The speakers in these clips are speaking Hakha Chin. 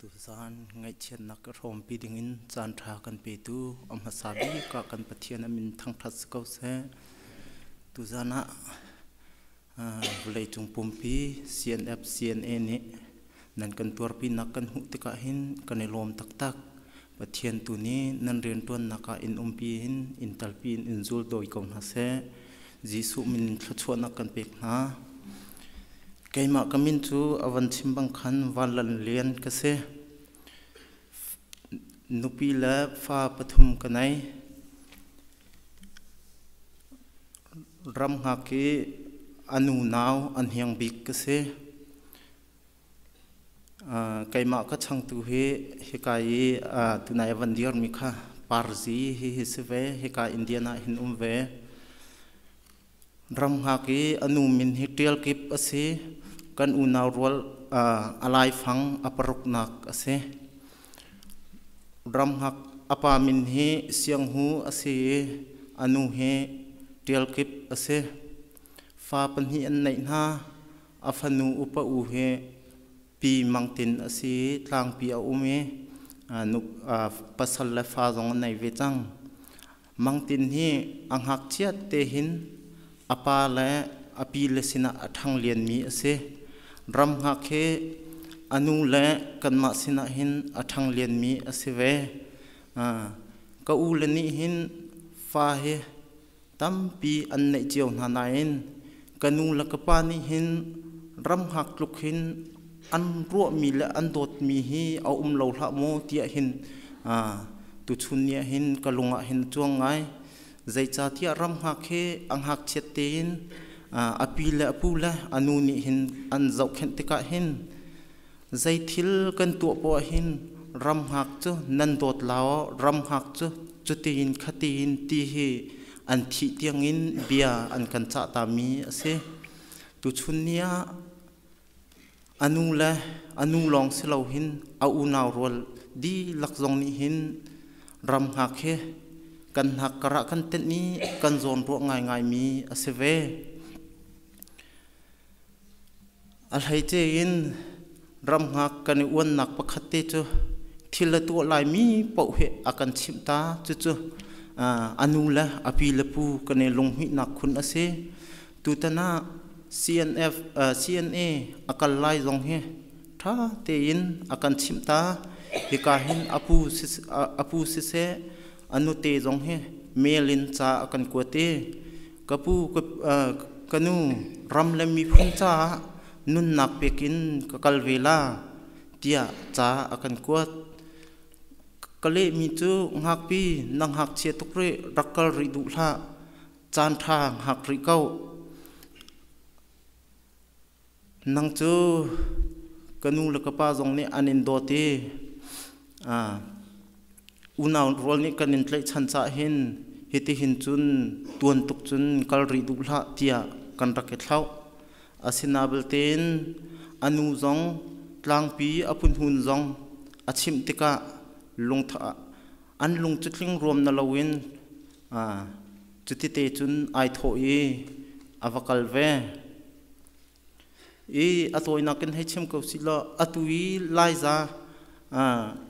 Tuzaan ngaihchiatnak ka hrawmpi dingin caanṭha kan petu a hmasa bik ah kan Pathian a min thangṭhat si ko seh. Tuzaan ah vawleicung pumpi CNF CNA nih nan kan tuarpinak kan hmuh tikah hin kan i lawm taktak. Pathian tu nih nan rianṭuannak ah in umpi in in talpi in in zul dawi ko hna seh. Jesuh min in thluachuahnak kan pek hna. Keimah ka min cu a van chim bang khan Vanlal Lian ka si. Nupi le fa pathum ka nei. Ram hngak i a nu nau an hiang bik ka si. Keimah ka changtu hi hika i tunai a van dirmi kha Parzi hi hi si ve. Hika Indian ah hin um ve. Ramhngak i a nu min hi ṭial kip a si. Kan unau rual a laifang a paruknak a si. Ramhngak a pa min hi Sianghu a si i a nu hi ṭial kip a si. Fa pahnih an neih hna. A fanu upa u hi Pi Mang Tin a si i tlangpi a um i pasal le fa zong a nei ve cang. Mangtin hi a ngakchiat te hin a pa le a pi le sinah a ṭhang lianmi a si. Ram hngak hi a nu le kanmah sinah hin a ṭhang lianmi a si ve. Ka u le nih hin fa hi tampi an neih cio hna nain ka nu le ka pa nih hin ram hngak tluk hin an ruahmi le an dawtmi hi a um lo hlah maw tiah hin tuchun ni ah hin ka lung ah hin a cuang ngai. Zeicahtiah ram hngak hi a ngakchiat tein a pi le a pu le a nu nih hin an zohkhenh tikah hin zei thil kan tuah poah hin ram hngak cu nan dawt lao ram hngak cu cutiin khatiin ti hi an thih tiangin bia an kan cah tami a si. Tuchun ni ah a nu le a nu lawng si lo hin a unau rual dihlak zong nih hin ram hngak hi kan hnak karah kan tenh i kan zawn ruah ngaingaimi a si ve. A hleice in ram hngak kan i uannak pakhat te cu thil a tuah laimi paoh hi a kan chimh ta. Cucu a nu le a pi le pu kan i lunghmuihnak khun a si. Tutan ah CNF, CNA a kal lai zong hi ṭha tein a kan chimh ta. Hika hin a pu siseh, a nute zong hi mail in ca a kan kuat i ka pu ka nu ram le miphun caah nunnak pek in ka kal ve la tiah ca a kan kuat. Ka lehmi cu ngakpi na ngakchia tuk rih rak kal rih duh hlah. Caan ṭha hngak rih ko. Nang cu ka nu le ka pa zong nih an in dawt i unau rual nih kan in tlaihchan caah hin hitihin cun tuan tuk cun kal rih duh hlah tiah kan rak i thlauh. Asinain a nu zong tlangpi a phunhun zong a chimh tikah lungtha an lung cu tling ruam na loin Cutite cun ai thawh i a va kal ve. I a tawinak in hei chim ko si law atu i Laiza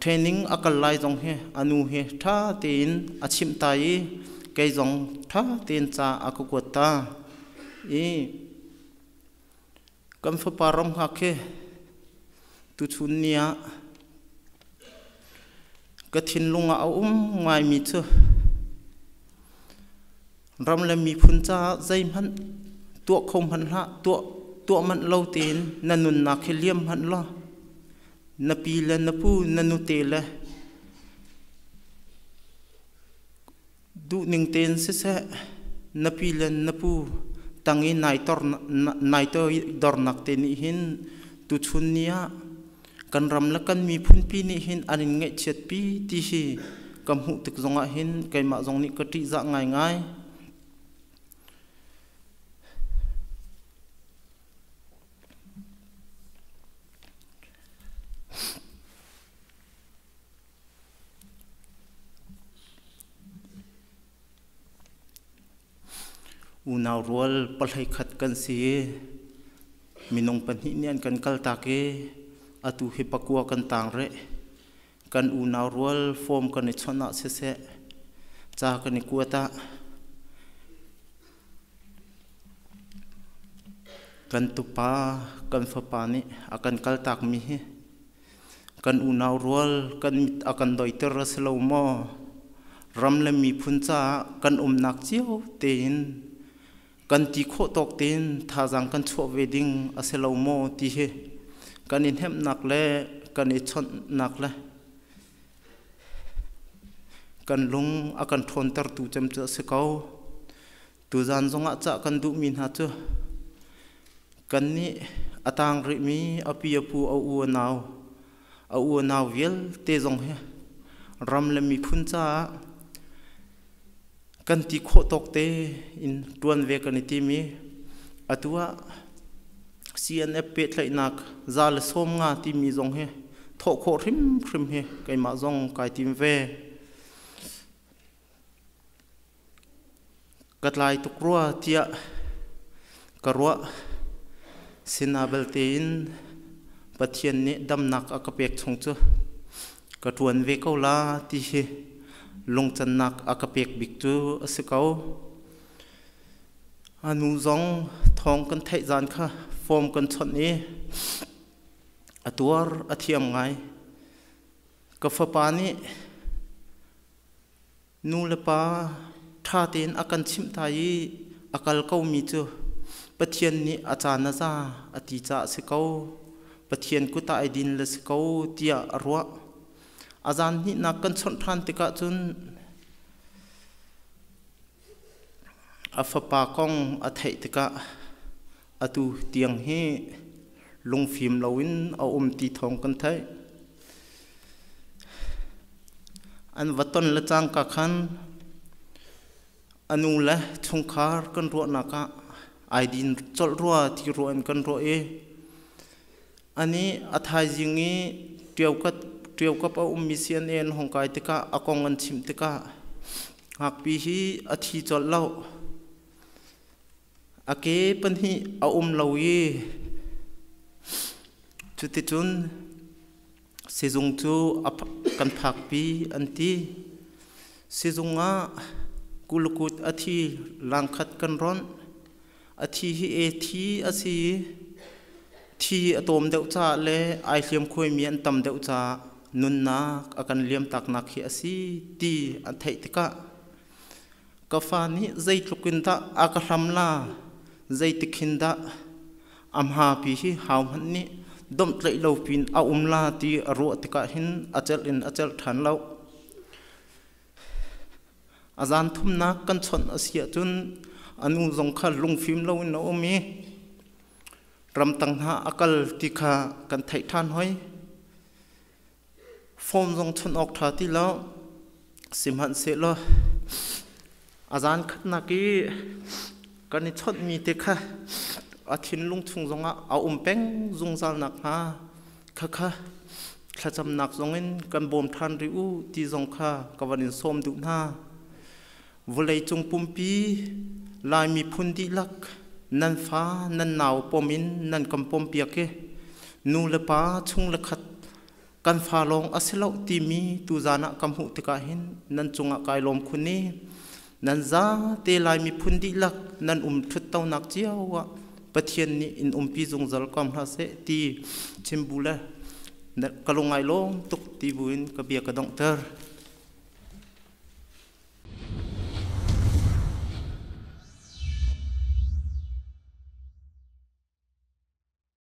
training a kal lai zong hi a nu hi ṭha tein a chimh ta i kei zong ṭha tein ca a ka kuat ta. I kan fapa ram hngak khi tuchun ni ah ka thinlung ah a um ngaimi cu ram le miphun caah zeihmanh tuah kho hmanh hlah tuah tuah manh lo tein na nunnak hi liam hmanh law na pi le na pu na nute le Duhning tein siseh, na pi le na pu tang i nai dornak te nih hin tuchun ni ah kan ram le kan miphun pi nih hin an in ngaihchiatpi ti hi ka hmuh tik zongah hin keimah zong nih ka ṭihzah ngaingai. Unau rual pahleikhat kan si i minung pahnih nih an kan kaltak i Atu hi pakua kan tang rih. Kan unau rual form kan i chawnh ah siseh, ca kan i kuat ah kan tupa, kan fapa nih a kan kaltakmi hi kan unau rual kan mit a kan doiter a si lo maw? Ram le miphun caah kan umnak cio tein kan ti khawh tawk tein thazaang kan chuah ve ding a si lo maw ti hi kan i hnemhnak le kan i chawnhnak le kan lung a kan ṭhawntertu cem cu a si ko. Tuzaan zongah cah kan duhmi hna cu kannih a tang rihmi a pi a pu a u a nau a u a nau vialte zong hi ram le miphun caah kan ti khawh tawk te in ṭuan ve kan i tim i atu ah CNF pehtlaihnak 150 timi zong hi thawh khawh hrimhrim hi keimah zong kai tim ve. Ka tlai tuk rua tiah ka ruah. Sina belte in Pathian nih damnak a ka pek chung cu ka ṭuan ve ko la ti hi lungcannak a ka pek bik cu a si ko. A nu zong thawng kan theih zan kha form kan chawnh i a tuar a thiam ngai. Ka fapa nih nu le pa ṭha tein a kan chimh ta i a kal komi cu Pathian nih a caan a za a ti caah a si ko. Pathian kut ah ai din le si ko tiah a ruah. A zan hnihnak kan chawnh ṭhan tikah cun a fapa kong a theih tikah atu tiang hi lungfim loin a um ti thawng kan theih. An va ton le cangka khan a nu le chungkhar kan ruahnak ah ai din colh rua ti ruah in kan ruah i ani a thaizing i ṭiokap a ummi CNA an hong kai tikah a kong an chimh tikah ngakpi hi a thi colh lo. A ke pahnih a um lo i cuticun sizung cu kan phakpi an ti. Sizung ah kulukut a thi langkhat kan ronh. A thi hi e thi a si i thi a tawm deuh caah le ai hliamkhuaimi an tam deuh caah nunnak a kan liam taknak hi a si ti an theih tikah ka fa nih zeitluk in dah a ka hlam la, zeitik hin dah a hmapi hi hau hmanh nih domhtlaih lo pin a um la ti a ruah tikah hin a celh in a celh ṭhan lo. A zan thumnak kan chawnh a si ahcun a nu zong kha lungfim loin a um i ramtang hna a kal ti kha kan theih ṭhan hoi. Phone zong chawnh awk ṭha ti lo. Sihmanhsehlaw a zan khatnak i kan i chawnhmi te kha a thinlung chung zongah a um peng zungzal nakhnga khakha thlacamnak zongin kan bawm ṭhan rih u ti zong kha ka van in sawm duh hna. Vawleicung pumpi Lai miphun dihlak nan fa nan nau pom in nan kan pompiak i nu le pa chung le khat kan fa lawng a si lo timi tuzan ah ka hmuh tikah hin nan cungah kai lawm khun i nan zate Lai miphun dihlak nan um ṭhuttonak cio ah Pathian nih in umpi zungzal ko hna seh ti chim bu le ka lungai lawm tuk ti buin ka bia ka donghter.